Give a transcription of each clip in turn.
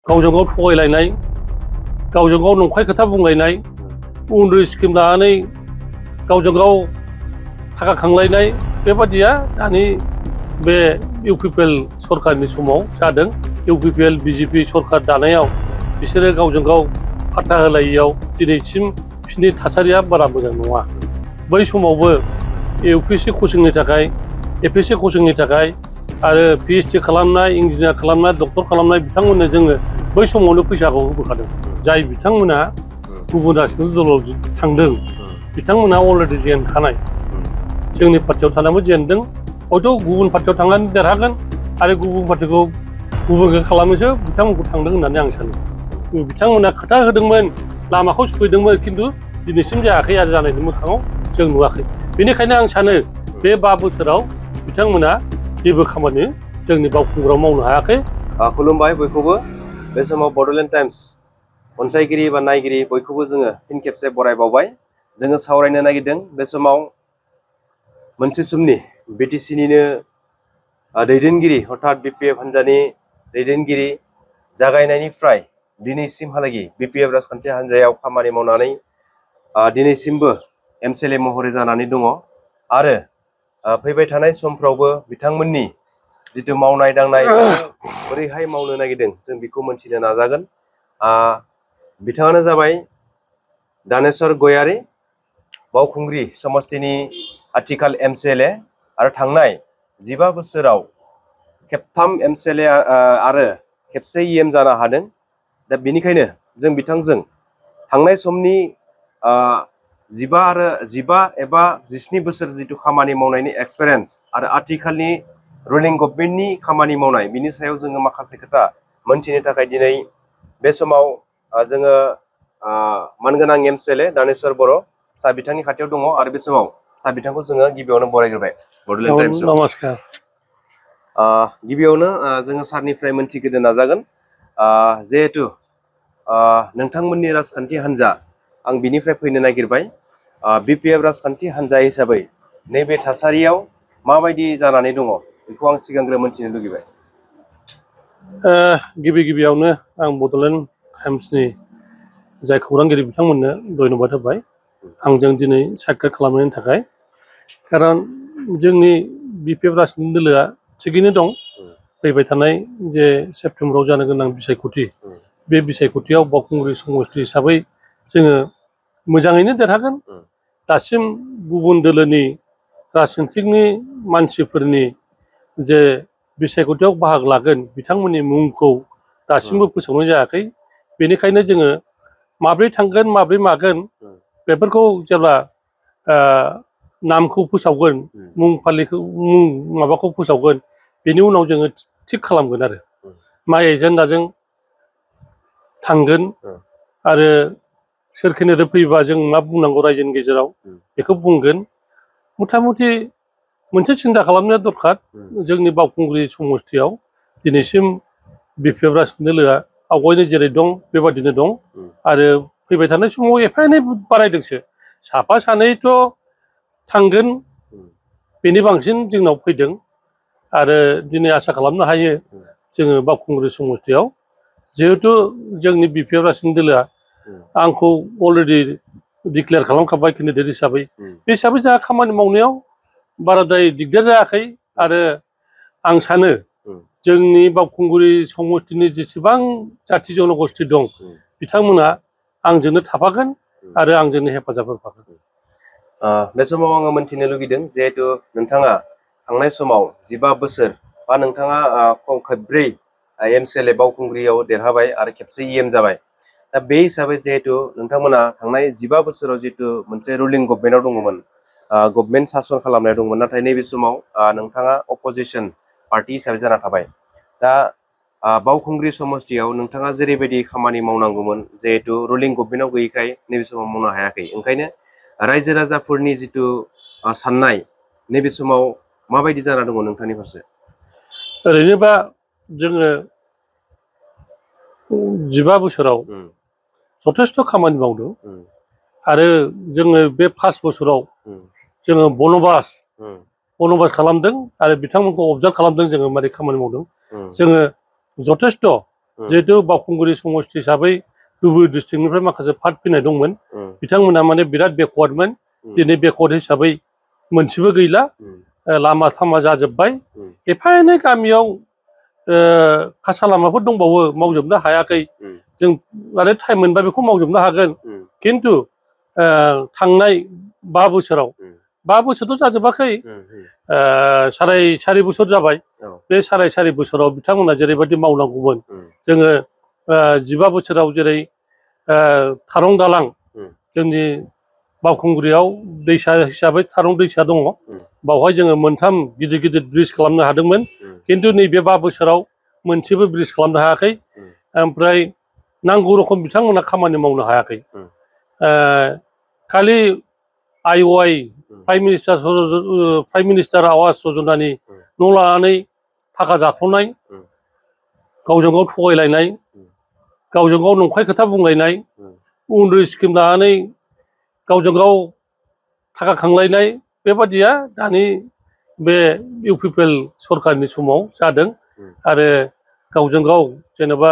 गावजों गाव थगायलायनाय गावजों गाव नंखाय खोथा बुंलायनाय उन्दै स्किम लानानै गावजों गाव थाखा खांलायनाय बेबादिया दानि बे इउपिपिएल सरकारनि समाव जादों। इउपिपिएल बिजेपि सरकार दानायाव बिसोरो गावजों गाव फाट्टा होलायैयाव दिनैसिम बिसोरनि थासारिया बारा मोजां नङा। बै समावबो इउपिएससि कचिंनि थाखाय एपिएससि कचिंनि थाखाय आरो पिएइचडि खालामनाय इन्जिनियार खालामनाय डक्टर खालामनाय बिथांमोननो जोङो बै समावनो फैसाखौ होबोखादों। जाय बिथांमोना गुबुन राजनितिक दलाव थांदों बिथांमोना अलरेडि जेनखानाय जोंनि पार्टियाव थानानैबो जेनदों। हयथ' गुबुन पार्टियाव थांनानै देरहागोन आरो गुबुन पार्टिखौ गुबुन खालामनोसो बिथांमोनखौ थांदों होननानै आं सानो। बिथांमोना खोथा होदोंमोन लामाखौ सुफैदोंमोन खिन्थु दिनैसिम जायाखै आरो जानायनि मोखाङाव जों नुवाखै। बेनिखायनो आं सानो बे 5 बोसोराव बिथांमोना जेबो खामानि जोंनि बावखुंग्रियाव मावनो हायाखै। खुलुमबाय बयखौबो। बे समाव बड'लेण्ड टाइम्स अनसायगिरि बा नायगिरि बयखौबो जोङो फिन खेबसे बरायबावबाय। जोङो सावरायनो नागिरदों बे समाव मोनसे समनि बिटिसिनिनो दैदेनगिरि अर्थात बिपिएफ हान्जानि दैदेनगिरि जागायनायनिफ्राय दिनैसिमहालागि बिपिएफ राजखान्थि हान्जायाव खामानि मावनानै दिनैसिमबो एमसिएलए महरै जानानै दङ आरो फैबाय थानाय समफ्रावबो बिथांमोननि जिथु मावनाय दांनाय बोरैहाय मावनो नागिरदों जों बेखौ मोनथिनो नाजागोन। बिथाङानो जाबाय दानेश्वर गयारी, बावखुंग्रि समस्तिनि आथिखाल एमसिएलए आरो थांनाय 15 बोसोराव खेबथाम एमसिएलए आरो खेबसे इएम जानो हादों। दा बेनिखायनो जों बिथांजों थांनाय समनि 15 एबा 17 बोसोर जिथु खामानि मावनायनि एक्सपिरियेन्स आरो आथिखालनि रुलिं गभर्नमेन्टनि खामानि मावनाय बिनि सायाव जोङो माखासे खोथा मोनथिनो थाखाय दिनै बे समाव जोङो मानगोनां एमसिएलए दानेश्वर बर' सार बिथांनि खाथियाव दङ आरो बे समाव सार बिथांखौ जोङो गिबियावनो बरायग्रोबाय बड'लेण्ड टाइम्सआव। नमस्कार। गिबियावनो जोङो सारनिफ्राय मोनथिग्रोनो नाजागोन जिहेथु नोंथांमोननि राजखान्थि हान्जा आं बिनिफ्राय फैनो नागिरबाय। बिपिएफ राजखान्थि हान्जा हिसाबै नैबे थासारियाव माबायदि जानानै दङ बेखौ आं सिगांग्रो मोनथिनो लुगैबाय। गिबियावनो आं बड'लेण्ड टाइम्सनि जाय खौरांगिरि बिथांमोननो धन्यबाद होबाय आंजों दिनै साक्षात खालामनायनि थाखाय। खारन जोंनि बिपिएफ राजनितिक दोलोआ थिगैनो दं। फैबाय थानाय जे सेप्तेम्बराव जानो गोनां बिसायख'थि बे बिसायख'थियाव बावखुंग्रि समस्ति हिसाबै जोङो मोजाङैनो देरहागोन। दासिम गुबुन दोलोनि राजनितिकनि मानसिफोरनि जे बिसायख'थियाव बाहागो लागोन बिथांमोननि मुंखौ दासिमबो फोसावनाय जायाखै। बेनिखायनो जोङो माब्रै थांगोन माब्रै मागोन बेफोरखौ जेब्ला नामखौ फोसावगोन मुं माबाखौ फोसावगोन बेनि उनाव जोङो थिग खालामगोन आरो मा एजेन्डाजों थांगोन आरो सोर केन्डिडेट फैयोबा जों मा बुंनांगौ रायजोनि गेजेराव बेखौ बुंगोन। मथा मथि मोनसे सिन्था खालामनाया दरखार। जोंनि बावखुंग्रि समस्तियाव दिनैसिम बिपिएफ राजनितिक दोलोआ आवगायनो जेरै दं बेबादिनो दं आरो फैबाय थानाय समाव एफा एनै बारायदोंसो। साफा सानैथ' थांगोन बेनि बांसिन जोंनाव फैदों आरो दिनै आसा खालामनो हायो जोङो बावखुंग्रि समस्तियाव जिहेथु जोंनि बिपिएफ राजनितिक दोलोआ आंखौ अलरेडि डिक्लेयार खालामखाबाय केन्डिडेट हिसाबै। बे हिसाबै जोंहा खामानि मावनायाव बाराद्राय दिगदार जायाखै आरो आं सानो जोंनि बावखुंग्रि समस्तिनि जेसेबां जाथि जनगोष्ठी दं बिथांमोना आंजोंनो थाफागोन आरो आंजोंनो हेफाजाब होफागोन। बे समाव आङो मोनथिनो लुगैदों जिहेतु नोंथाङा थांनाय समाव 15 बोसोर बा नोंथाङा खेबब्रै एमसिएलए बावखुंग्रियाव देरहाबाय आरो खेबसे इएम जाबाय। दा बे हिसाबै जिहेतु नोंथांमोना थांनाय 15 बोसोराव जितु मोनसे रुलिं गभर्नमेन्टआव दङमोन, गभर्नमेन्ट सासन खालामनाय दंमोन, नाथाय नैबे समाव नोंथाङा अपोजिसन पार्टी हिसाबै जाना थाबाय। दा बावखुंग्रि समस्तियाव नोंथाङा जेरैबायदि खामानि मावनांगौमोन जिहेतु रुलिं गभर्नमेन्टआव गैयैखाय नैबे समाव मावनो हायाखै। ओंखायनो रायजो राजाफोरनि जितु साननाय नैबे समाव माबायदि जाना दङ नोंथांनि फारसे? ओरैनोबा जोङो 15 बोसोराव जथेस्थ' खामानि मावदों आरो जोङो बे 5 बोसोराव जोङो बनबास खालामदों आरो बिथांमोनखौ अबजार्भ खालामदों जोङो मारै खामानि मावदों। जोङो जथेस्थ' जिहेतु बावखुंग्रि समष्टि हिसाबै धुबुरी डिस्ट्रिक्टनिफ्राय माखासे फार्ट फैनाय दंमोन बिथांमोना माने बिराद बेकवार्डमोन दिनै बेकवार्ड हिसाबै मोनसेबो गैला लामा थामा जाजोब्बाय एफा एनै गामियाव खासा लामाफोर दंबावो मावजोबनो हायाखै जों आरो टाइम मोनबा बेखौ मावजोबनो हागोन खिन्थु थांनाय 5 बोसोराव 5 बोसोरथ' जाजोबाखै साराय 4 बोसोर जाबाय बे साराय 4 बोसोराव बिथांमोना जेरैबायदि मावनांगौमोन जोङो 15 बोसोराव जेरै थारं दालां जोंनि बावखुंग्रियाव दैसा हिसाबै थारं दैसा दङ बावहाय जोङो मोनथाम गिदिर गिदिर ब्रिज खालामनो हादोंमोन खिन्थु नैबे 5 बोसोराव मोनसेबो ब्रिज खालामनो हायाखै ओमफ्राय नांगौ रोखोम बिथांमोना खामानि मावनो हायाखै खालि IOI प्राइम मिनिस्टार आवास यजनानि न' लानानै थाखा जाख्ल'नाय गावजों गाव थगायलायनाय गावजों गाव नंखाय खोथा बुंलायनाय उन्दै स्किम लानानै गावजों गाव थाखा खांलायनाय बेबादिया दानि बे UPPL सरकारनि समाव जादों आरो गावजों गाव जेनेबा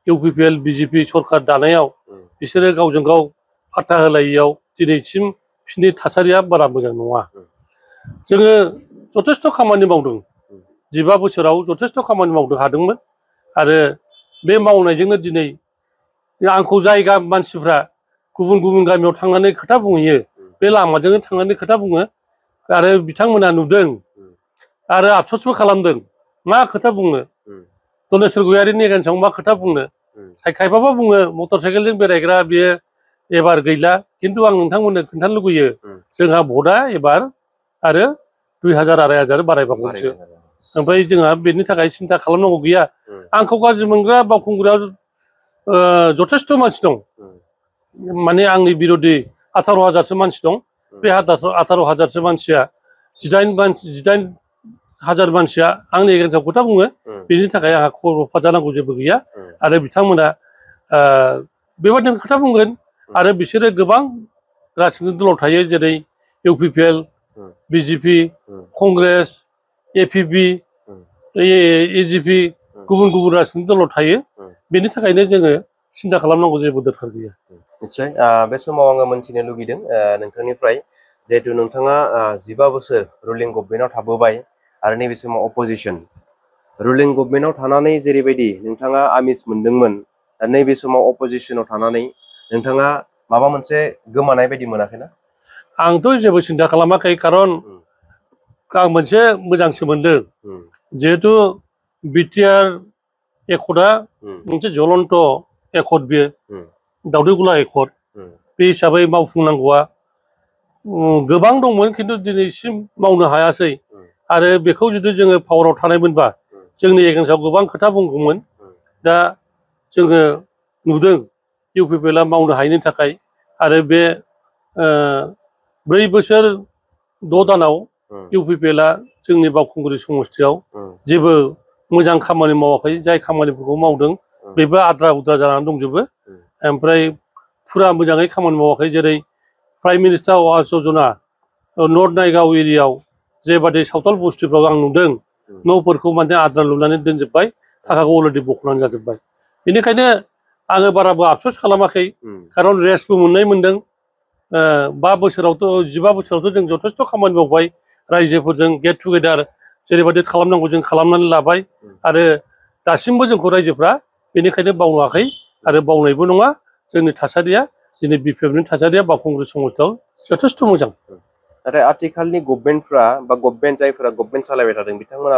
UPPL BJP सरकार दानायाव बिसोरो गावजों गाव फात्ता होलायैयाव दिनैसिम बिसोरनि थासारिया बारा मोजां नङा जोङो जथेस्थ' खामानि मावदों 15 बोसोराव जथेस्थ' खामानि मावनो हादोंमोन आरो बे मावनायजोंनो दिनै आंखौ जायगा मानसिफ्रा गुबुन गुबुन गामियाव थांनानै खोथा बुंहैयो बे लामाजोंनो थांनानै खोथा बुङो आरो बिथांमोना नुदों आरो आफसोसबो खालामदों मा खोथा बुंनो धनेश्वर गयारिनि एगेन्स्टआव मा खोथा बुंनो खायफाबा बुङो मटर साइकेलजों बेरायग्रा बियो एबार गैला खिन्थु आं नोंथांमोननो खोन्थानो लुगैयो जोंहा भटआ एबार आरो 2000 2000 बारायबावगोनसो ओमफ्राय जोंहा बेनि थाखाय सिन्था खालामनांगौ गैया आंखौ गाज्रि मोनग्रा बावखुंग्रियाव जथेस्थ' मानसि दं माने आंनि बिर'धि 18,000सो मानसि दं बे 18,000सो मानसिया 18,000 मानसिया आंनि एगेन्स्टआव खोथा बुङो बेनि थाखाय आंहा खबर जानांगौ जेबो गैया आरो बिथांमोना बेबादिनो खोथा बुंगोन आरो बिसोरो गोबां राजनितिक दलाव थायो जेरै UPPL BJP Congress APB AGP गुबुन गुबुन राजनितिक दलाव थायो बेनि थाखायनो जोङो सिन्था खालामनांगौ जेबो दरखार गैया निश्चय बे समाव आङो मोनथिनो लुगैदों नोंथांनिफ्राय जिहेतु नोंथाङा 15 बोसोर रुलिं गभर्नमेन्टआव थाबोबाय आरो नैबे समाव अपोजिशन रुलिं गभर्नमेन्टआव थानानै जेरैबायदि नोंथाङा आमिस मोनदोंमोन नैबे समाव अपोजिशनाव थानानै नोंथाङा माबा मोनसे गोमानाय बायदि मोनाखैना आंथ' जेबो सिन्था खालामाखै खारन आं मोनसे मोजांसो मोनदों जिहेतु BTR एकर्डआ मोनसे ज्वलन्त एकर्ड बियो दावदैगुला एकर्ड बे हिसाबै मावफुंनांगौआ गोबां दंमोन खिन्थु दिनैसिम मावनो हायासै आरो बेखौ जुदि जोङो पावाराव थानायमोनबा जोंनि एगेन्स्टआव गोबां खोथा बुंगौमोन दा जोङो नुदों UPPLआ मावनो हायैनि थाखाय आरो बे 4 बोसोर 6 दानाव UPPLआ जोंनि बावखुंग्रि समष्टियाव जेबो मोजां खामानि मावाखै जाय खामानिफोरखौ मावदों बेबो आद्रा उद्रा जानानै दंजोबो ओमफ्राय फुरा मोजाङै खामानि मावाखै जेरै प्राइम मिनिस्टार आवास यजना नर्थ नायगाव एरियायाव जेबादि सावथाल बस्तिफ्राव आं नुदों न'फोरखौ माने आद्रा लुनानै दोनजोब्बाय थाखाखौ अलरेडि बख'नानै जाजोब्बाय बेनिखायनो आङो बाराबो आफसोस खालामाखै खारन रेस्टबो मोनदों 15 बोसोरावथ' जों जथेस्थ' खामानि मावबाय रायजोफोरजों गेट टुगेदार जेरैबायदि खालामनांगौ जों खालामनानै लाबाय आरो दासिमबो जोंखौ रायजोफ्रा बेनिखायनो बावनाखै आरो बावनायबो नङा जोंनि थासारिया दिनै BPFनि थासारिया बावखुंग्रि समष्टियाव जथेस्थ' मोजां नाथाय आथिखालनि गभर्नमेन्टफ्रा बा गभर्नमेन्ट जायफोरा गभर्नमेन्ट सालायबाय थादों बिथांमोना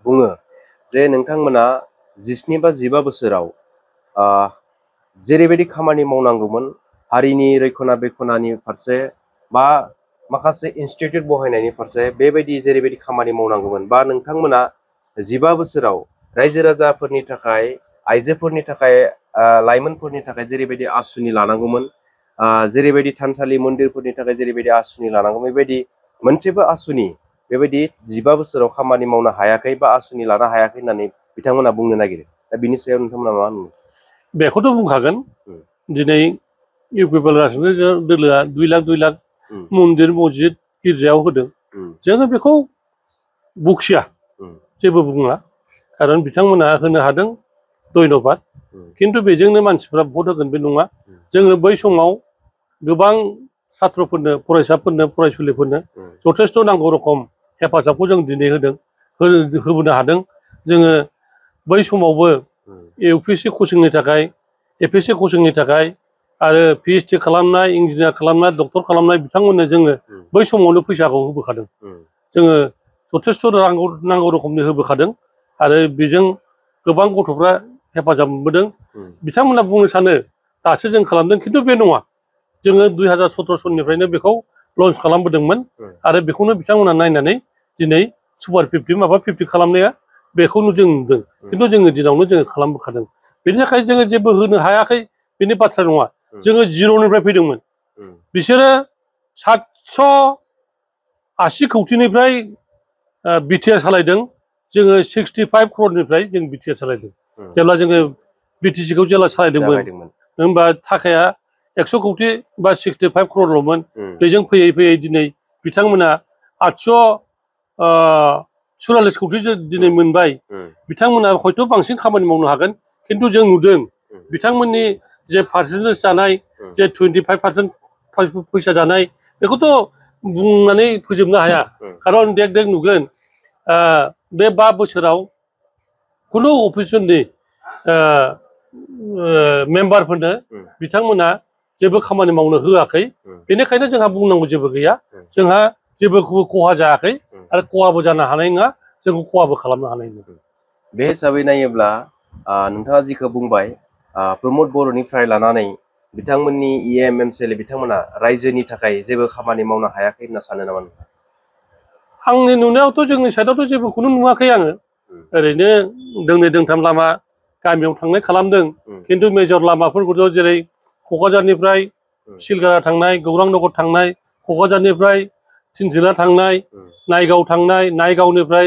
बुङो जे नोंथांमोना 17 बा 15 बोसोराव जेरैबायदि खामानि मावनांगौमोन हारिनि रैखना-बेखनानि फारसे बा माखासे इनस्टिट्युट बहायनायनि फारसे बेबायदि जेरैबायदि खामानि मावनांगौमोन बा नोंथांमोना 15 बोसोराव रायजो राजाफोरनि थाखाय आइजोफोरनि थाखाय लाइमोनफोरनि थाखाय जेरैबायदि आसुनि लानांगौमोन जेरैबायदि थानसालि मन्दिरफोरनि थाखाय जेरैबायदि आसुनि लानांगौ बेबायदि मोनसेबो आसुनि बेबायदि 15 बोसोराव खामानि मावनो हायाखै बा आसुनि लानो हायाखै होननानै बिथांमोना बुंनो नागिरो दा बिनि सायाव नोंथांमोना मा होनो बेखौथ' बुंखागोन दिनै UPPL राजनितिक दोलोआ 2 लाख मन्दिर मस्जिद गिर्जायाव होदों जोङो बेखौ बखिया जेबो बुङा खारन बिथांमोना होनो हादों धन्यबाद खिन्थु बेजोंनो मानसिफ्रा भट होगोन बे नङा जोङो बै समाव गोबां सात्रफोरनो फरायसाफोरनो फरायसुलिफोरनो जथेस्थ' नांगौ रखम हेफाजाबखौ जों दिनै होबोनो हादों जोङो बै समावबो UPSC कचिंनि थाखाय APSC कचिंनि थाखाय आरो PhD खालामनाय इन्जिनियार खालामनाय डक्टर खालामनाय बिथांमोननो जोङो बै समावनो फैसाखौ होबोखादों जोङो जथेस्थ' नांगौ रोखोमनि होबोखादों आरो बेजों गोबां गथ'फ्रा हेफाजाब मोनबोदों बिथांमोना बुंनो सानो दासो जों खालामदों खिन्थु बे नङा जोङो 2017 सननिफ्रायनो बेखौ लन्च खालामबोदोंमोन आरो बेखौनो बिथांमोना नायनानै दिनै सुपार 50 माबा 50 खालामनाया बेखौनो जों नुदों खिन्थु जोङो दिनावनो जोङो खालामबोखादों बेनि थाखाय जोङो जेबो होनो हायाखै बेनि बाथ्रा नङा जोङो जिर'निफ्राय फैदोंमोन बिसोरो 780 कौटिनिफ्राय BTR सालायदों जोङो 65 क्ररनिफ्राय जों BTR सालायदों जेब्ला जोङो BTC खौ जेब्ला सालायदोंमोन होमबा थाखाया 100 कौटि बा 65 क्ररल'मोन बेजों फैयै फैयै दिनै बिथांमोना 844 कौटि दिनै मोनबाय बिथांमोना हयथ' बांसिन खामानि मावनो हागोन खिन्थु जों नुदों बिथांमोननि जे पार्सेन्टेज जानाय जे 25% फैसा जानाय बेखौथ' बुंनानै फोजोबनो हाया खारन देख देख नुगोन बे 5 बोसोराव खुनु अफिसनि मेम्बारफोरनो बिथांमोना जेबो खामानि मावनो होआखै बेनिखायनो जोंहा बुंनांगौ जेबो गैया जोंहा जेबोखौबो खहा जायाखै आरो खहाबो जानो हानाय नङा जोंखौ खहाबो खालामनो हानाय नङा बे हिसाबै नायोब्ला नोंथाङा जिखौ बुंबाय प्रमद बर'निफ्राय लानानै बिथांमोननि EM MCL बिथांमोना रायजोनि थाखाय जेबो खामानि मावनो हायाखै होनना सानो नामा नोंथां आंनि नुनायावथ' जोंनि साइडआवथ' जेबोखौनो नुवाखै आङो ओरैनो दोंनै दोंथाम लामा गामियाव थांनाय खालामदों खिन्थु मेजर लामाफोरखौथ' जेरै क'क्राझारनिफ्राय सिलगारा थांनाय गौरां नगर थांनाय क'क्राझारनिफ्राय थिनथिला थांनाय नायगाव थांनाय नायगावनिफ्राय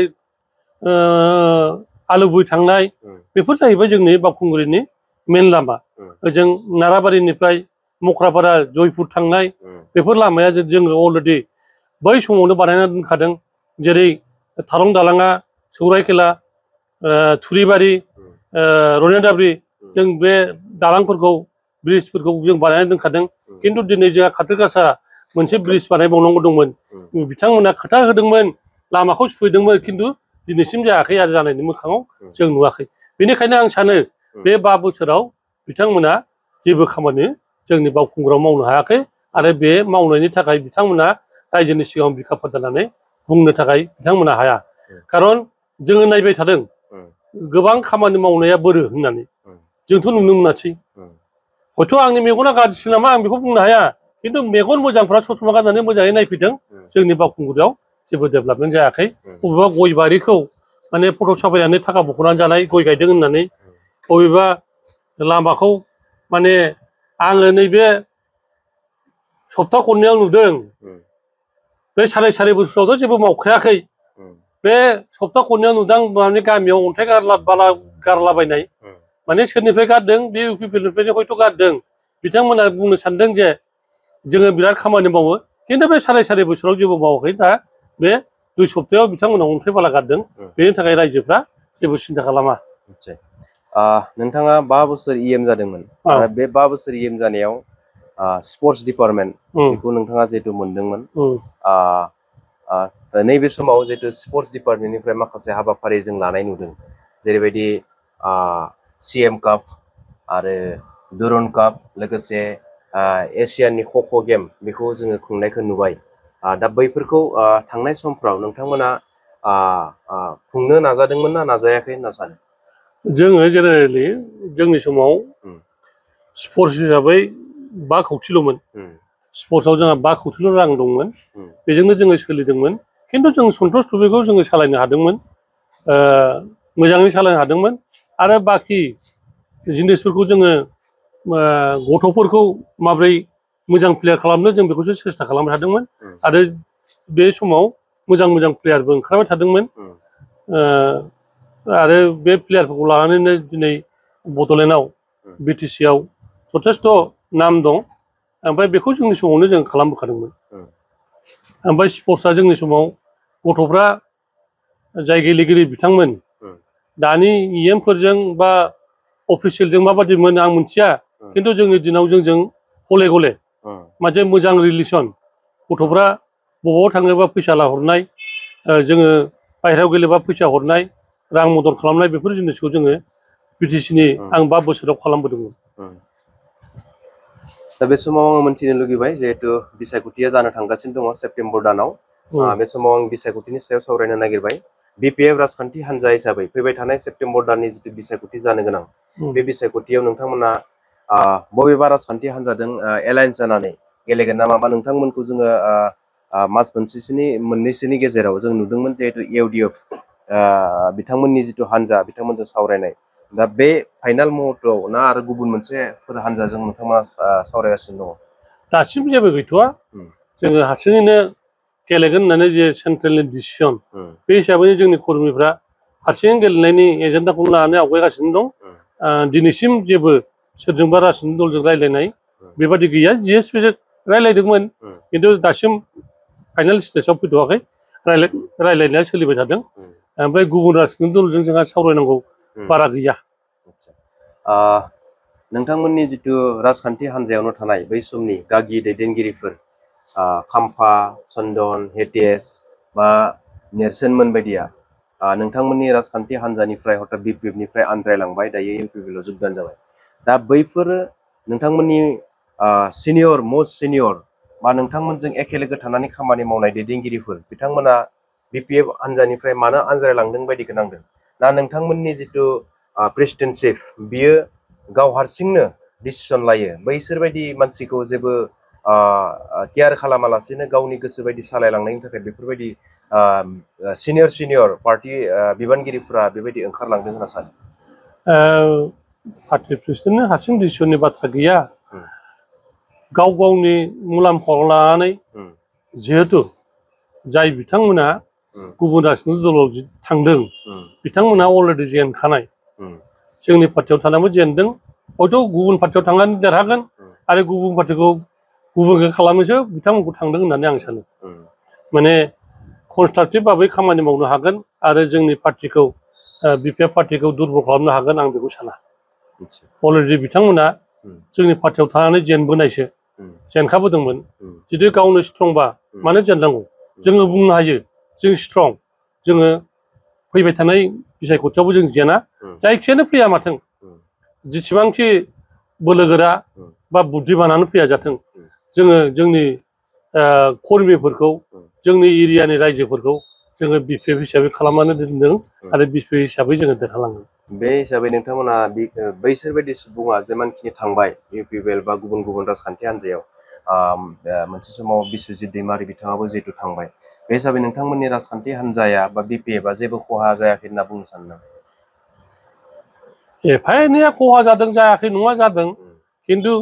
आलुबुइ थांनाय बेफोर जाहैबाय जोंनि बावखुंग्रिनि मेन लामा ओजों नाराबारिनिफ्राय मख्रापारा जयपुर थांनाय बेफोर लामाया जोङो अलरेडि बै समावनो बानायना दोनखादों जेरै थारं दालाङा सौरायखेला थुरिबारि रनेदाब्रि जों बे दालांफोरखौ ब्रिजफोरखौ जों बानायना दोनखादों खिन्थु दिनै जोंहा काटोगासा मोनसे ब्रिज बानायबावनांगौ दंमोन बिथांमोना खोथा होदोंमोन लामाखौ सुफैदोंमोन खिन्थु दिनैसिम जायाखै आरो जानायनि मोखाङाव जों नुवाखै बेनिखायनो आं सानो बे 5 बोसोराव बिथांमोना जेबो खामानि जोंनि बावखुंग्रियाव मावनो हायाखै आरो बे मावनायनि थाखाय बिथांमोना रायजोनि सिगाङाव बिखा फोरदायनानै बुंनो थाखाय बिथांमोना हाया खारन जोङो नायबाय थादों गोबां खामानि मावनाया बोरो होननानै जोंथ' नुनो मोनासै हयथ' आंनि मेगना गाज्रिसो नामा आं बेखौ बुंनो हाया खिन्थु मेगन मोजांफ्रा ससमा गाननानै मोजाङै नायफैदों जोंनि बावखुंग्रियाव जेबो डेभेलपमेन्ट जायाखै बबेबा गय बारिखौ माने फट' साफायनानै थाखा बख'नानै जानाय गय गायदों होननानै बबेबा लामाखौ माने आङो नैबे सप्ता खननैयाव नुदों बे साराय बोसोरावथ' जेबो मावखायाखै बे सप्ता खननैयाव नुदों माने गामियाव अन्थाइ बाला गारलाबायनाय माने सोरनिफ्राय गारदों बे UPPनिफ्रायनो हयथ' गारदों बिथांमोना बुंनो सानदों जे जोङो बिराद खामानि मावो खिन्थु बे साराय बोसोराव जेबो मावाखै दा बे 2 सप्तायाव बिथांमोना अन्थाइ बाला गारदों बेनि थाखाय रायजोफ्रा जेबो सिन्था खालामा नोंथाङा 5 बोसोर EM जादोंमोन आरो बे 5 बोसोर EM जानायाव स्पर्ट्स डिपार्टमेन्ट बेखौ नोंथाङा जिहेतु मोनदोंमोन नैबे समाव जिहेतु स्पर्ट्स डिपार्टमेन्टनिफ्राय माखासे हाबाफारि जों लानाय नुदों जेरैबायदि CM काप आरो दुरन काप लोगोसे एसियाननि ख'ख' गेम बेखौ जोङो खुंनायखौ नुबाय दा बैफोरखौ थांनाय समफ्राव नोंथांमोना खुंनो नाजादोंमोन ना नाजायाखै होनना सानो जोङो जेनेरेलि जोंनि समाव स्पर्ट्स हिसाबै 5 कौटिल'मोन स्पर्ट्सआव जोंहा 5 कौटिल' रां दंमोन बेजोंनो जोङो सोलिदोंमोन खिन्थु जों सन्तोष ट्रफिखौ जोङो सालायनो हादोंमोन मोजाङै सालायनो हादोंमोन आरो बाखि जिनिसफोरखौ जोङो गथ'फोरखौ माब्रै मोजां प्लेयार खालामनो जों बेखौसो सेस्था खालामबाय थादोंमोन आरो बे समाव मोजां प्लेयारबो ओंखारबाय थादोंमोन आरो बे प्लेयारफोरखौ लानानैनो दिनै बड'लेण्डआव BTC आव जथेस्थ' नाम दं ओमफ्राय बेखौ जोंनि समावनो जों खालामबोखादोंमोन ओमफ्राय स्पर्ट्सआ जोंनि समाव गथ'फ्रा जाय गेलेगिरि बिथांमोन दानि EMफोरजों बा अफिसियेलजों माबादिमोन आं मिथिया खिन्थु जोंनि दिनाव जोंजों गले गले मोनसे मोजां रिलेसन गथ'फ्रा बबावबा थाङोबा फैसा लाहरनाय जोङो बाहेरायाव गेलेबा फैसा हरनाय रां मदद खालामनाय बेफोर जिनिसखौ जोङो बिटिसिनि आं 5 बोसोराव खालामबोदोंमोन। दा बे समाव आं मिथिनो लुगैबाय जिहेतु बिसायख'थिया जानो थांगासिनो दङ सेप्तेम्बर दानाव बे समाव आं बिसायख'थिनि सायाव सावरायनो नागिरबाय बिपिएफ राजखान्थि हान्जा हिसाबै फैबाय थानाय सेप्तेम्बर दाननि जितु बिसायख'थि जानो गोनां बे बिसायख'थियाव नोंथांमोना बबेबा राजखान्थि हान्जाजों एलायन्स जानानै गेलेगोन नामा बा नोंथांमोनखौ जोङो मास मोननैसोनि गेजेराव जों नुदोंमोन जिहेतु इउडिएफ बिथांमोननि जितु हान्जा बिथांमोनजों सावरायनाय दा बे फाइनाल मुहुर्तआव ना आरो गुबुन मोनसेफोर हान्जाजों नोंथांमोना सावरायगासिनो दङ? दासिम जेबो गैथ'वा जोङो हारसिङैनो गेलेगोन होननानै जे सेन्ट्रेलनि डिसिसन बे हिसाबैनो जोंनि कर्मीफ्रा हारसिङै गेलेनायनि एजेन्डाखौ लानानै आवगायगासिनो दं। दिनैसिम जेबो सोरजोंबा राजनीतिक दलजों रायज्लायनाय बेबादि गैया जिएसपिजों रायज्लायदोंमोन खिन्थु दासिम फाइनाल स्टेजाव फैथ'वाखै रायज्लायनाया सोलिबाय थादों ओमफ्राय गुबुन राजनीतिक दलजों जोंहा सावरायनांगौ बारा गैया। नोंथांमोननि जितु राजखान्थि हान्जायावनो थानाय बै समनि गागि दैदेनगिरिफोर खाम्फा चन्दन हेतेश बा नेरसोनमोन बायदिया नोंथांमोननि राजखान्थि हान्जानिफ्राय हथात बिपिएफनिफ्राय आनज्रायलांबाय दायो इउपिपिएलआव जोगदान जाबाय दा बैफोर नोंथांमोननि सिनियर मस्ट सिनियर बा नोंथांमोनजों एखे लोगो थानानै खामानि मावनाय दैदेनगिरिफोर बिथांमोना बिपिएफ हान्जानिफ्राय मानो आनज्रायलांदों बायदि नांदों ना नोंथांमोननि जितु प्रेसिडेन्टशिप बियो गाव हारसिंनो डिसिसन लायो बैसोर बायदि मानसिखौ जेबो केयार खालामालासेनो गावनि गोसो बायदि सालायलांनायनि थाखाय बेफोरबायदि सिनियर पार्टी बिबानगिरिफोरा बेबायदि ओंखारलांदों होनना सानो? पार्टी प्रेसिडेन्टनो हारसिं डिसिसननि बाथ्रा गैया गाव गावनि मुलाम्फाखौ लानानै जिहेतु जाय बिथांमोना गुबुन राजनीतिक दलाव थांदों बिथांमोना अलरेडि जेनखानाय जोंनि पार्टियाव थानानैबो जेनदों हयथ' गुबुन पार्टियाव थांनानै देरहागोन आरो गुबुन पार्टिखौ गुबुन खालामनोसो बिथांमोनखौ थांदों होननानै आं सानो माने कनस्ट्राक्टिभ भाबै खामानि मावनो हागोन आरो जोंनि पार्टिखौ बिपिएफ पार्टिखौ दुरबल खालामनो हागोन आं बेखौ साना अलरेडि बिथांमोना जोंनि पार्टियाव थानानै जेनबोनायसो जेनखाबोदोंमोन जुदि गावनो स्ट्रंबा मानो जेननांगौ जोङो बुंनो हायो जों स्ट्रं जोङो फैबाय थानाय बिसायख'थियावबो जों जेना जायखियानो फैया माथों जेसेबांखि बोलोगोरा बा बुद्धिमानानो फैया जाथों जोङो जोंनि कर्मीफोरखौ जोंनि एरियानि रायजोफोरखौ जोङो बिपिएफ हिसाबै खालामनानै दोनदों आरो बिपिएफ हिसाबै जोङो देरहालांगोन। बे हिसाबै नोंथांमोना बैसोर बायदि सुबुङा जेमानखिनि थांबाय इउपिपिएल बा गुबुन गुबुन राजखान्थि हान्जायाव मोनसे समाव बिस्वजित दैमारि बिथाङाबो जिहेतु थांबाय बे हिसाबै नोंथांमोननि राजखान्थि हान्जाया बा बिपिएफआ जेबो खहा जायाखै होनना बुंनो सानो नामा? एफा एनैया खहा जादों जायाखै नङा जादों खिन्थु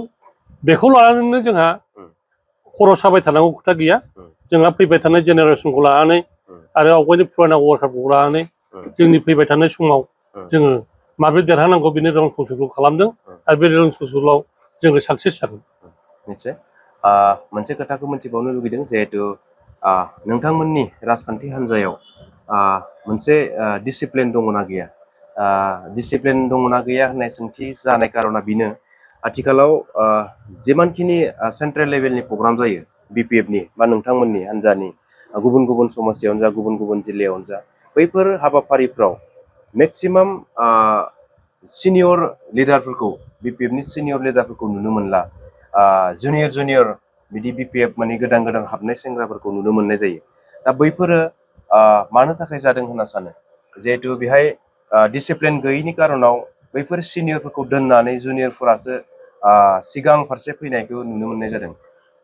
बेखौ लानानैनो जोंहा खर' साबाय थानांगौ खोथा गैया जोंहा फैबाय थानाय जेनेरेसनखौ लानानै आरो आवगायनि फुराना वार्कारफोरखौ लानानै जोंनि फैबाय थानाय समाव जोङो माबोरै देरहानांगौ बेनि रोंखौसोखौ खालामदों आरो बे रोंखौसोलाव जोङो साक्सेस जागोन। निश्चय मोनसे खोथाखौ मिथिबावनो लुगैदों जिहेतु नोंथांमोननि राजखान्थि हान्जायाव मोनसे डिसिप्लिन दङना गैया डिसिप्लिन दङना गैया होननाय सोंथि जानाय कारना बेनो आथिखालाव जेमानखिनि सेन्ट्रेल लेभेलनि प्रग्राम जायो बिपिएफनि बा नोंथांमोननि हान्जानि गुबुन गुबुन समस्थियावनो जा गुबुन गुबुन जिल्लायावनो जा बैफोर हाबाफारिफ्राव मेक्सिमाम सिनियर लिडारफोरखौ बिपिएफनि सिनियर लिडारफोरखौ नुनो मोनला जुनियर बिदि बिपिएफ माने गोदान गोदान हाबनाय सेंग्राफोरखौ नुनो मोननाय जायो दा बैफोरो मानो थाखाय जादों होनना सानो जिहेतु बेहाय डिसिप्लिन गैयैनि कारनाव बैफोर सिनियरफोरखौ दोननानै जुनियरफोरासो सिगां फारसे फैनायखौ नुनो मोननाय जादों?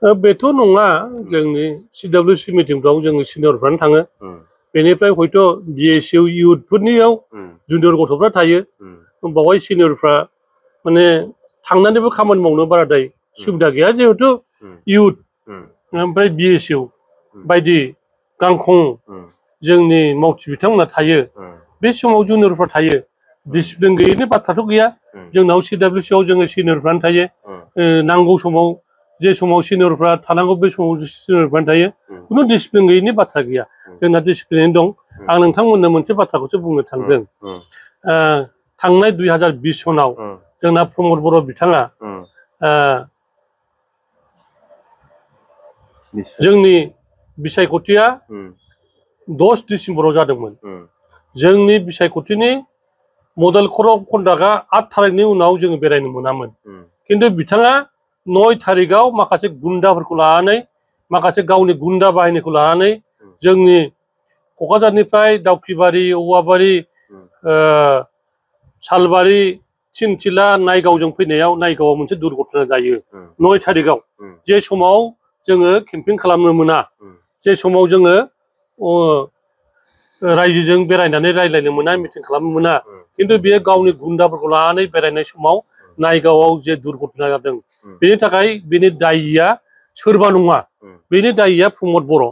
बेथ' नङा जोंनि सिडब्लिउसि मिटिंफ्राव जोङो सिनियरफ्रानो थाङो बेनिफ्राय हयथ' बिएसइउ इउथफोरनियाव जुनियर गथ'फ्रा थायो बावहाय सिनियरफ्रा माने थांनानैबो खामानि मावनो बाराद्राय सुबिदा गैया जिहेथु इउथ ओमफ्राय बिएसइउ बायदि गांखं जोंनि मावथि बिथांमोना थायो बे समाव जुनियरफ्रा थायो डिसिप्लिन गैयैनि बाथ्राथ' गैया जोंनाव सिडब्लिउसिआव जोङो सिनियरफ्रानो थायो नांगौ समाव जे समाव सिनियरफ्रा थानांगौ बे समाव सिनियरफ्रानो थायो खुनु डिसिप्लिन गैयैनि बाथ्रा गैया जोंना डिसिप्लिन दं। आं नोंथांमोननो मोनसे बाथ्राखौसो बुंनो थांदों थांनाय 2020 सनाव जोंना प्रमद बर' बिथाङा जोंनि बिसायख'थिया 10 डिसेम्बराव जादोंमोन। जोंनि बिसायख'थिनि मडेल कन्डाक्टआ 8 थारिखनि उनाव जोङो बेरायनो मोनामोन। खिन्थु बिथाङा 9 थारिखआव माखासे गुन्दाफोरखौ लानानै माखासे गावनि गुन्दा बाहिनीखौ लानानै जोंनि क'क्राझारनिफ्राय दाउखिबारि, औवाबारि, सालबारि, थिनथिला, नायगावजों फैनायाव नायगावआव मोनसे दुर्घटना जायो 9 थारिखआव। जे समाव जोङो केम्पिं खालामनो मोना, जे समाव जोङो रायजोजों बेरायनानै रायज्लायनो मोना, मिटिं खालामनो मोना। खिन्थु बेयो गावनि गुन्दाफोरखौ लानानै बेरायनाय समाव नायगावआव जे दुर्घटना जादों, बेनि थाखाय बेनि दायिया सोरबा नङा, बेनि दायिया प्रमद बर'।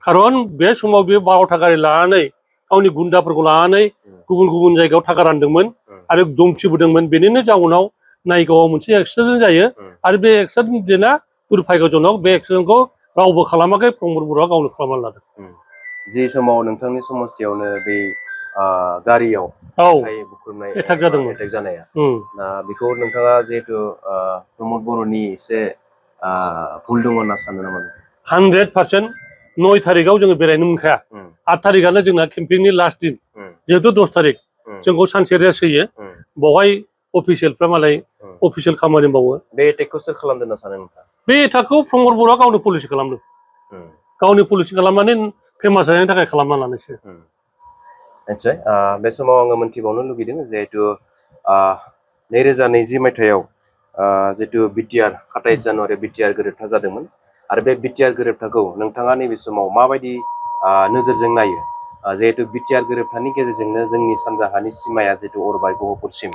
खारन बे समाव बे 12था गारि लानानै गावनि गुन्दाफोरखौ लानानै गुबुन गुबुन जायगायाव थाखा रानदोंमोन आरो दमथिबोदोंमोन। बेनिनो जाउनाव नायगावआव मोनसे एक्सिडेन्ट जायो आरो बे एक्सिडेन्टआ दुर्भाग्यजनक। बे एक्सिडेन्टखौ रावबो खालामाखै, प्रमद बर'आ गावनो खालामनानै लादों। जे समाव नोंथांनि समस्थियावनो बे गारियाव बुख्रुबनाय एटाक जानाया, दा बेखौ नोंथाङा जिहेतु प्रमद बर'नि एसे भुल दङ होनना सानो नामा? 100% 9 थारिखआव जोङो बेरायनो मोनखाया। 8 थारिखआनो जोंना केम्पिंनि लास्ट दिन, जिहेतु 10 थारिख जोंखौ सानसे रेस्ट होयो। बेवहाय अफिसियेलफ्रा मालाय अफिसियेल खामानि मावो। बे एटेकखौ सोर खालामदों होनना सानो नोंथाङा? बे एटाकखौ प्रमद बर'आ गावनो पलिसि खालामदों। गावनि पलिसि खालामनानै फेमास जानायनि थाखाय खालामना लानायसो। निश्चय बे समाव आङो मोनथिबावनो लुगैदों जिहेतु 2020 मायथाइयाव जिहेतु बिटिआर 27 जानुवारि बिटिआर गोरोबथा जादोंमोन आरो बे बिटिआर गोरोबथाखौ नोंथाङा नैबे समाव माबायदि नोजोरजों नायो? जिहेतु बिटिआर गोरोबथानि गेजेरजोंनो जोंनि सानजाहानि सिमाया जिहेतु अरबाय गहपुरसिम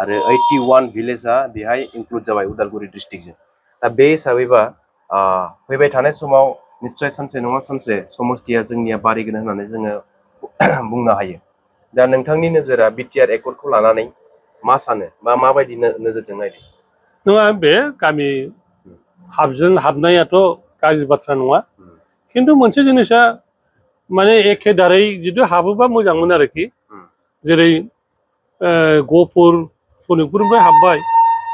आरो 81 भिलेजआ बेहाय इनक्लुड जाबाय उदालगुरि डिस्ट्रिक्टजों। दा बे हिसाबैबा फैबाय थानाय समाव निश्चय सानसे नङा सानसे समस्थिया जोंनिया बारायगोन होननानै जोङो बुंनो हायो। दा नोंथांनि नोजोरा बिटिआर एकर्डखौ लानानै मा सानो बा माबायदि नोजोरजों नायदों? नङा, बे गामि हाबनायाथ' गाज्रि बाथ्रा नङा। खिन्थु मोनसे जिनिसा माने एखे दारै जुदि हाबोबा मोजांमोन आरोखि। जेरै गहपुर सनितपुरनिफ्राय हाबबाय,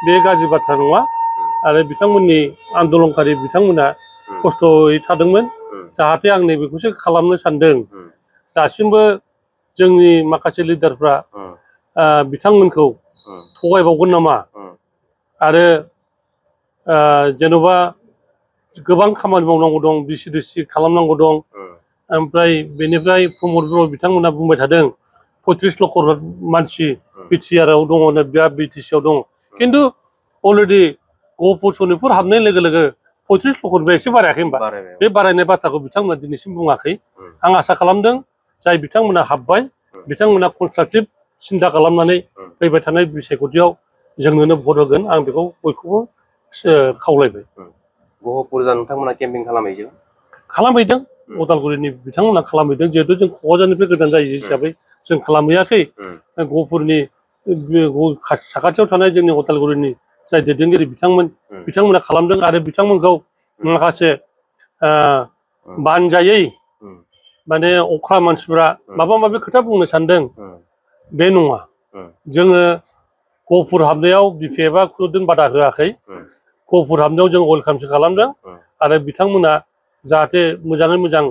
बे गाज्रि बाथ्रा नङा। आरो बिथांमोननि आन्दलनकारि बिथांमोना खस्थ'यै थादोंमोन। जाहाथे आं नैबेखौसो खालामनो सानदों। दासिमबो जोंनि माखासे लिडारफ्रा बिथांमोनखौ थगायबावगोन नामा? आरो जेन'बा गोबां खामानि मावनांगौ दं, बिसि खालामनांगौ दं। ओमफ्राय बेनिफ्राय प्रमद बर' बिथांमोना बुंबाय थादों 35 लक्ष मानसि बिटिआरआव दङ, बिटिसिआव दङ। खिन्थु अलरेडि गहपुर सनितपुर हाबनाय लोगो लोगो 35 लक्षनिफ्राय एसे बारायाखै होनबा? बे बारायनाय बाथ्राखौ बिथांमोना दिनैसिम बुङाखै। आं आसा खालामदों जाय बिथांमोना हाबबाय, बिथांमोना कनस्ट्राक्टिभ सिन्था खालामनानै फैबाय थानाय बिसायख'थियाव जोंनोनो भट होगोन। आं बेखौ बयखौबो खावलायबाय। गहपुरजा नोंथांमोना केम्पिं खालामहैदों। उदालगुरिनि बिथांमोना खालामहैदों। जिहेतु जों क'क्राझारनिफ्राय गोजान जायो हिसाबै जों खालामहैयाखै। गहपुरनि साखाथियाव थानाय जोंनि उदालगुरिनि जाय दैदेनगिरि बिथांमोना खालामदों। आरो बिथांमोनखौ माखासे बानजायै माने अख्रा मानसिफ्रा माबा माबि खोथा बुंनो सानदों, बे नङा। जोङो गहपुर हाबनायाव बिपिएफआ खुनुदिन बादा होआखै। गहपुर हाबनायाव जों वेलकामसो खालामदों। आरो बिथांमोना जाहाथे मोजाङै मोजां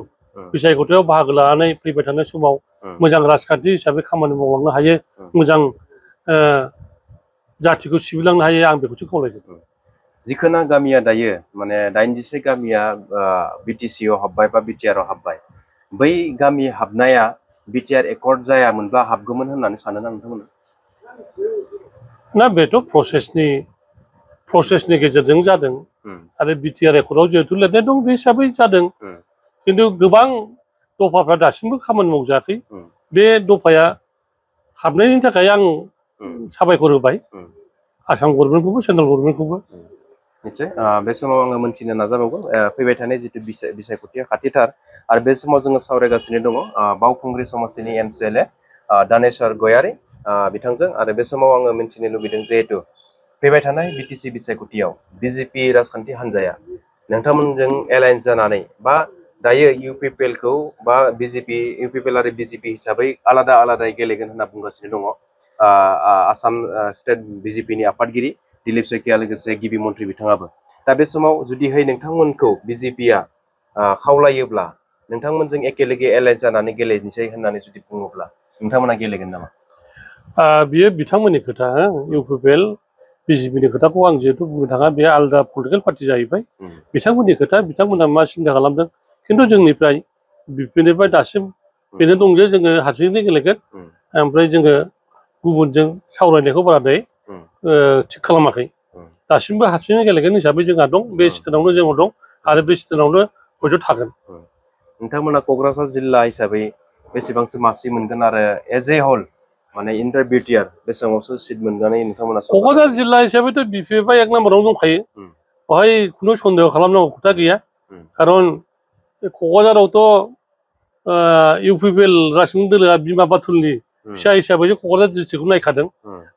बिसायख'थियाव बाहागो लानानै फैबाय थानाय समाव मोजां राजखान्थि हिसाबै खामानि मावलांनो हायो, मोजां जाथिखौ सिबिलांनो हायो, आं बेखौसो खावलायदों। जिखोना गामिया दायो माने 86 गामिया बिटिसिआव हाबबाय बा बिटिआरआव हाबबाय, बै गामि हाबनाया बिटिआर एकर्ड जायामोनब्ला हाबगौमोन होननानै सानो ना नोंथांमोना? ना, बेथ' प्रसेसनि गेजेरजों जादों। आरो बिटिआर एकर्डआव जिहेतु लिरनाय दं, बे हिसाबै जादों। खिन्थु गोबां दफाफ्रा दासिमबो खामानि मावजायाखै। बे दफाया हाबनायनि थाखाय आं साबायखर होबाय आसाम गभर्नमेन्टखौबो, सेन्ट्रेल गभर्नमेन्टखौबो। निश्चय बे समाव आङो मोनथिनो नाजाबावगोन फैबाय थानाय जितु बिसायख'थिया खाथिथार आरो बे समाव जोङो सावरायगासिनो दङ बावखुंग्रि समस्तिनि एमसिएलए दानेश्वर गयारि बिथांजों। आरो बे समाव आङो मिन्थिनो लुबैदों जिहेतु फैबाय थानाय बिटिसि बिसायख'थियाव बिजेपि राजखान्थि हान्जाया नोंथांमोनजों एलायन्स जानानै बा दायो UPPL खौ बा BJP UPPL आरो BJP हिसाबै आलादा आलादायै गेलेगोन होनना बुंगासिनो दङ आसाम स्टेट BJP नि आफादगिरि दिलीप शइकिया लोगोसे गिबि मन्थ्रि बिथाङाबो दा बे समाव जुदिहाय नोंथांमोनखौ BJP आ खावलायोब्ला नोंथांमोनजों एखेलगे एलायन्स जानानै गेलेनोसै होननानै जुदि बुङोब्ला नोंथांमोना गेलेगोन नामा बियो बिथांमोननि खोथा UPPL BJP नि खोथाखौ आं जिहेतु बुंनो थाङा बे आलादा पलिटिकेल पार्टि जाहैबाय बिथांमोननि खोथा बिथांमोना मा सिन्था खालामदों खिन्थु जोंनिफ्राय बिनिफ्राय दासिम बेनो दं जे जोङो हारसिङैनो गेलेगोन ओमफ्राय जोङो गुबुनजों सावरायनायखौ बाराद्राय थिग खालामाखै दासिमबो हारसिङै गेलेगोन हिसाबै जोंहा दं बे स्टेटआवनो जोंनाव दं आरो बे स्टेटआवनो हयथ' थागोन नोंथांमोना क'क्राझार जिल्ला हिसाबै बेसेबांसो मासि मोनगोन आरो एज ए हल माने इन्टार बिटिआर बेसेबांसो सिट मोननानै नोंथांमोना क'क्राझार जिल्ला हिसाबैथ' BPF एक नाम्बारावनो दंखायो बेवहाय खुनु सन्देह खालामनांगौ खोथा गैया खारन क'क्राझारावथ' UPPL रासिन दोलोआ बिमा बाथुलनि फिसा हिसाबै क'क्राझार डिस्ट्रिक्टखौ नायखादों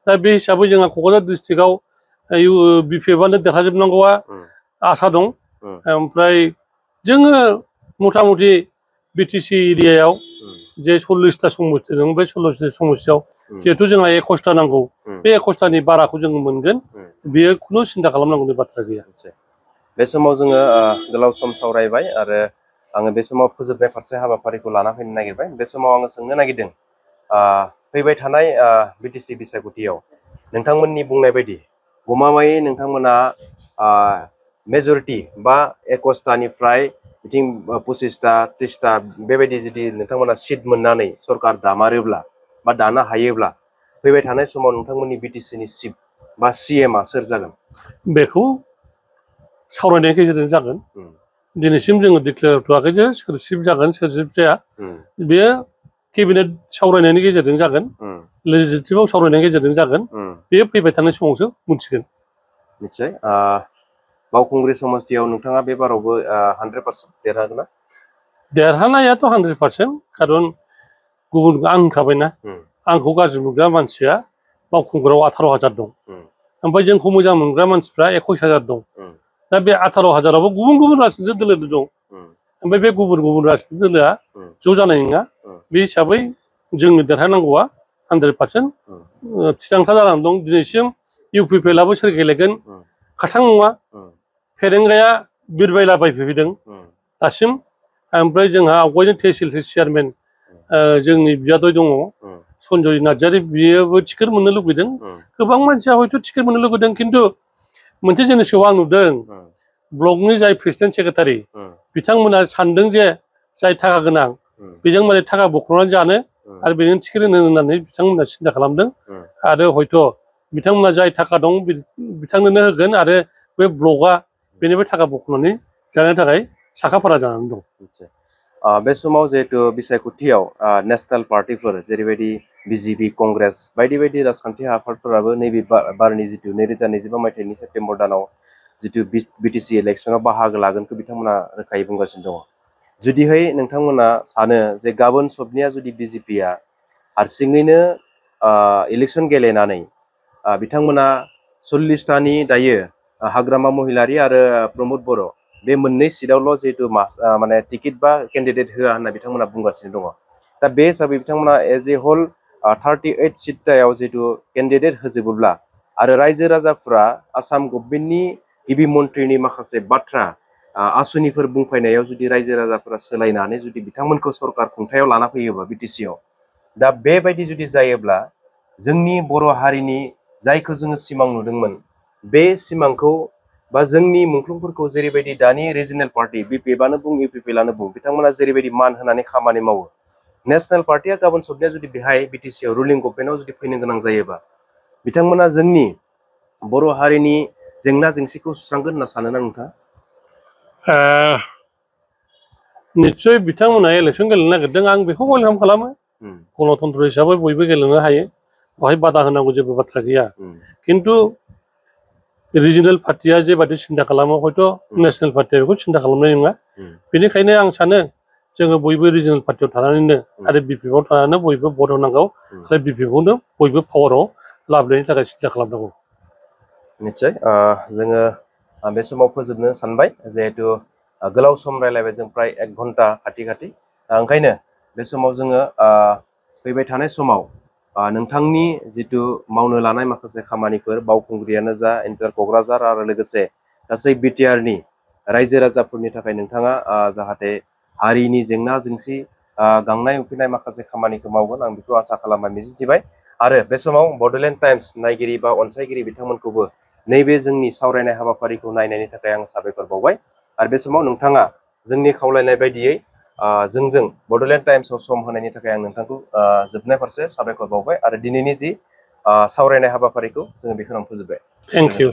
दा बे हिसाबै जोंहा क'क्राझार डिस्ट्रिक्टआव BPF आनो देरहाजोबनांगौआ आसा दं ओमफ्राय जोङो मथा मथि BTC एरियायाव जे 40टा समस्ति दं बे 40टा समस्तियाव जिहेतु जोंहा 21टा नांगौ बे 21टानि बाराखौ जों मोनगोन बेयो खुनु सिन्था खालामनांगौनि बाथ्रा गैया बे समाव जोङो गोलाव सम सावरायबाय आरो आङो बे समाव फोजोबनाय फारसे हाबाफारिखौ लाना फैनो नागिरबाय बे समाव आङो सोंनो नागिरदों फैबाय थानाय BTC बिसायख'थियाव नोंथांमोननि बुंनाय बायदि गमामायै नोंथांमोना मेजरिटि बा 21टानिफ्राय बिथिं 25टा 30टा बेबायदि जुदि नोंथांमोना सिट मोननानै सरकार दामारोब्ला बा दानो हायोब्ला फैबाय थानाय समाव नोंथांमोननि BTC नि चिफ बा CM आ सोर जागोन बेखौ सावरायनायनि गेजेरजों जागोन दिनैसिम जोङो डिक्लेयार होथ'वाखै जे सोर चिफ जागोन सोर चिफ जाया बेयो केबिनेट सावरायनायनि गेजेरजों जागोन लेजिस्लेटिभआव सावरायनायनि गेजेरजों जागोन बेयो फैबाय थानाय समावसो मिथिगोन निश्चय बावखुंग्रि समस्तियाव नोंथाङा बे बारावबो 100% देरहागोन ना देरहानायाथ' 100% खारन गुबुन आं होनखाबायना आंखौ गाज्रि मोनग्रा मानसिया बावखुंग्रियाव 18,000 दं ओमफ्राय जोंखौ मोजां मोनग्रा मानसिफ्रा 21,000 दं दा बे 18,000आवबो गुबुन गुबुन राजनितिक दोलो दं ओमफ्राय बे गुबुन गुबुन राजनितिक दोलोआ ज' जानाय नङा बे हिसाबै जोंनो देरहानांगौआ 100% थिरांथा जानानै दं दिनैसिम UPPL आबो सोर गेलेगोन खाथां नङा फेरेंगाया बिरबायलाबायफैदों दासिम ओमफ्राय जोंहा आवगायनो TSLC चेयारमेन जोंनि बियादै दङ सन्जय नार्जारि बियोबो टिकेट मोननो लुबैदों गोबां मानसिया हयथ' टिकेट मोननो लुबैदों खिन्थु मोनसे जिनिसखौ आं नुदों ब्लकनि जाय प्रेसिडेन्ट सेक्रेटारि बिथांमोना सानदों जे जाय थाखा गोनां बेजों माने थाखा बख'नानै जानो आरो बेजों टिकेट होनो होननानै बिथांमोना सिन्था खालामदों आरो हयथ' बिथांमोना जाय थाखा दं बिथांनोनो होगोन आरो बे ब्लकआ बेनिफ्राय थाखा बख'नानै जानो थाखाय साखाफारा जानानै दं बे समाव जिहेतु बिसायख'थियाव नेशनेल पार्टिफोर जेरैबायदि BJP कंग्रेस बायदि बायदि राजखान्थि आफादफोराबो नैबे बारनि जितु 2025 मायथाइनि सेप्तेम्बर दानाव जितु BTC इलेक्सनाव बाहागो लागोनखौ बिथांमोना रोखायै बुंगासिनो दङ जुदिहाय नोंथांमोना सानो जे गाबोन सबनिया जुदि BJP आ हारसिङैनो इलेक्सन गेलेनानै बिथांमोना 40टानि दायो हाग्रामा महिलारि आरो प्रमद बर' बे मोननै सिटआवल' जिहेतु माने टिकेट बा केन्डिडेट होआ होनना बिथांमोना बुंगासिनो दङ दा बे हिसाबै बिथांमोना एज ए हल 38 सिटआव जिहेतु केन्डिडेट होजोबोब्ला आरो रायजो राजाफ्रा आसाम गभर्नमेन्टनि गिबि मन्थ्रिनि माखासे बाथ्रा आसुनिफोर बुंफायनायाव जुदि रायजो राजाफोरा सोलायनानै जुदि बिथांमोनखौ सरकार खुंथायाव लाना फैयोबा BTC आव दा बेबायदि जुदि जायोब्ला जोंनि बर' हारिनि जायखौ जोङो सिमां नुदोंमोन बे सिमांखौ बा जोंनि मुंख्लंफोरखौ जेरैबायदि दानि रिजनेल पार्टि BPF आनो बुं UPPL आनो बुं बिथांमोना जेरैबायदि मान होनानै खामानि मावो नेशनेल पार्टिया गाबोन सबनिया जुदि बेहाय BTC आव रुलिं गभर्नमेन्टआव जुदि फैनो गोनां जायोबा बिथांमोना जोंनि बर' हारिनि जेंना जेंसिखौ सुस्रांगोन होनना सानोना नोंथाङा निश्चय बिथांमोना इलेक्सन गेलेनो नागिरदों आं बेखौ वेलकाम खालामो गणतन्त्र हिसाबै बयबो गेलेनो हायो बेवहाय बादा होनांगौ जेबो बाथ्रा गैया खिन्थु रिजनेल पार्टिया जेबादि सिन्था खालामो हयथ' नेशनेल पार्टिया बेखौ सिन्था खालामनाय नङा बेनिखायनो आं सानो जोङो बयबो रिजनेल पार्टियाव थानानैनो आरो BPF आव थानानै बयबो भट होनांगौ आरो BPF आवनो बयबो पावाराव लाबोनायनि थाखाय सिन्था खालामनांगौ निश्चय जोङो बे समाव फोजोबनो सानबाय जिहेतु गोलाव सम रायलायबाय जों प्राय 1 घन्टा खाथि खाथि ओंखायनो बे समाव जोङो फैबाय थानाय समाव नोंथांनि जितु मावनो लानाय माखासे खामानिफोर बावखुंग्रियानो जा इन्टार क'क्राझार आरो लोगोसे गासै बिटिआरनि रायजो राजाफोरनि थाखाय नोंथाङा जाहाथे हारिनि जेंना जेंसि गांनाय उखैनाय माखासे खामानिखौ मावगोन आं बेखौ आसा खालामना मिजिंथिबाय आरो बे समाव बड'लेण्ड टाइम्स नायगिरि बा अनसायगिरि बिथांमोनखौबो नैबे जोंनि सावरायनाय हाबाफारिखौ नायनायनि थाखाय आं साबायखर बावबाय आरो बे समाव नोंथाङा जोंनि खावलायनाय बायदियै जोंजों बड'लेण्ड टाइम्सआव सम होनायनि थाखाय आं नोंथांखौ जोबनाय फारसे साबायखर बावबाय आरो दिनैनि जि सावरायनाय हाबाफारिखौ जोङो बेखौनो फोजोबबाय। Thank you.